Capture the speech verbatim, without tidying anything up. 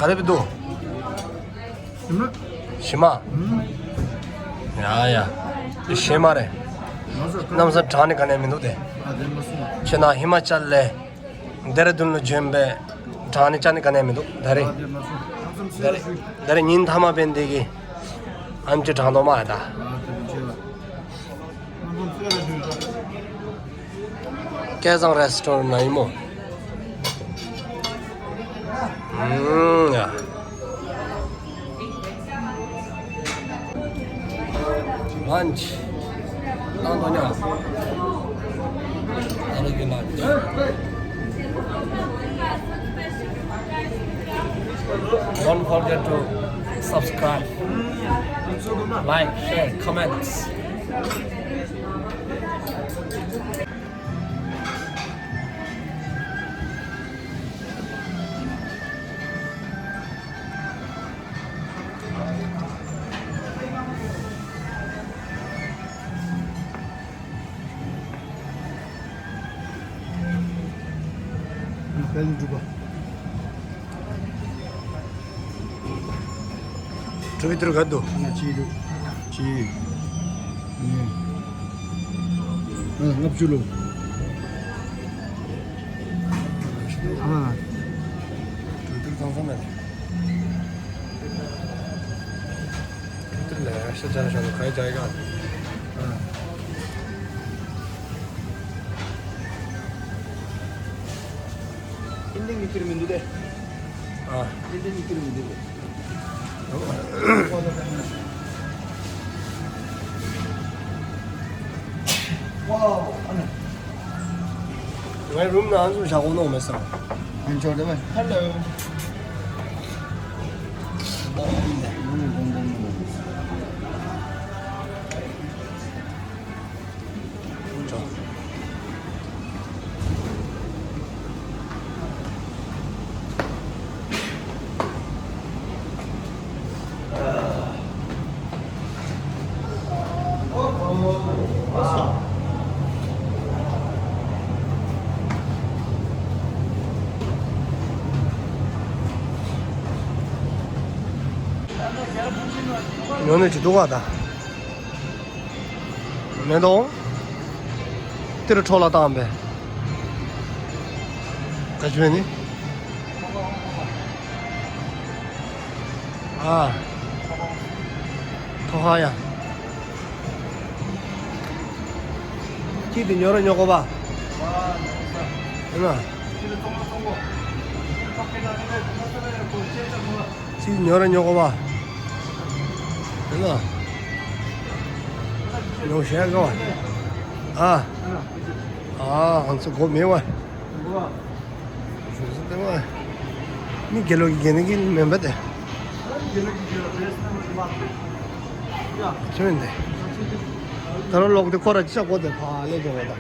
ག་རེ་བི་འདུག་ཞི་མ། ཞི་མ། ཨུམ། ཡ་ཡ། འདི་ཞི་མ་རེད། ང་ཚོ་གནམ་ས་གྲང་ནི་ག་ནས་མི་འདུག་སྟེ། ཨ་དེ་མ་སོང་། ཁྱེད་ན་ཧི་མ་ཅལ་ལས། ལྡེ་ར་ལྡུན་ལ་བྱོན་པའི་གྲང་ནི་ཅག་ནི་ག་ནས་མི་འདུག་ད་རེས། ཨ་དེ་མ་སོང་། ཁམས་གསུམ་ད་སེ་ར་རེས་ཞུ། ད་རེས་ཉིན་མཐའ་མ་བན་དེ་གི་ཨམ་ཅི་གྲང་དོ་མ་ད། ཨ་དེ་མི་བྱེད་ལ། ཁམས་གསུམ་སེ་ར་ཞུ། སྐལ་བཟང་རེ་སི་ཊོ་རན་ནང་ཡིན་མོ། ཨུམ་ཡ། ལན་ཆི་བཏང་དོ་ཉག་ཨ་རེ་གི་ལན་ཆི། Don't forget to subscribe, like, share, comments. དཔལ་འབྲུག་པ། གྲུ་བི་ཏིར་ག་དུ། ང་ཅི་རུ། ཅི། ཨ་ལྔ་བཅུ་ལོ། ཨ། གྲུ་བི་ཏིར་གང་ས་མེད། གྲུ་བི་ཏིར་ལས་ཤ་ཅར་ཤ་ནུ་ཁའི་ཅའི་ག། ཨ། ཨིན་ཏིང་གི་ཁྱེར་མི་འདུག་སྟེ། ཨ། ཨིན་ཏིང་གི་ཁྱེར་མི་འདུག་སྟེ། ཝའོ། ཨ་ནི། ངའི་རུམ་ནང་ཚུར་བཞག་གོ་ནོ་མེད་སམ། ཨན་ཅོ་དེ་བས་ཧེ་ལོ། ཉོ་ནས་ཅི་འདུག་ག་ད། མེ་ཏོག་དེ་རུ་འཕྲོ་བརླག་བཏང་བས། ད་ཅི་བས་ནི། ཨ། ཐོ་ཧ་ཡ། ཁྱི་དེ་ཉོ་ར་ཉོ་གོ་བ། ཡིན་ན། ཁྱི་ཉོ་ར་ཉོ་གོ་བ། དེ་ལ། ཉོ་ཤེས་ག་བ། ཨ། ཨ་ང་ཚོ་སྒོ་མེད་བ། ཞུ་ས་དེ་བ། མི་དགེ་ལོ་གི་དགེ་ནི་གི་མེན་པ་དེ། ཁྱོད་འདི། ད་རུང་ལོག་དེ་ཁོ་ར་ཅི་བྱ་གོ་དེ་ཕ་ལེ་གོ་བ་ད།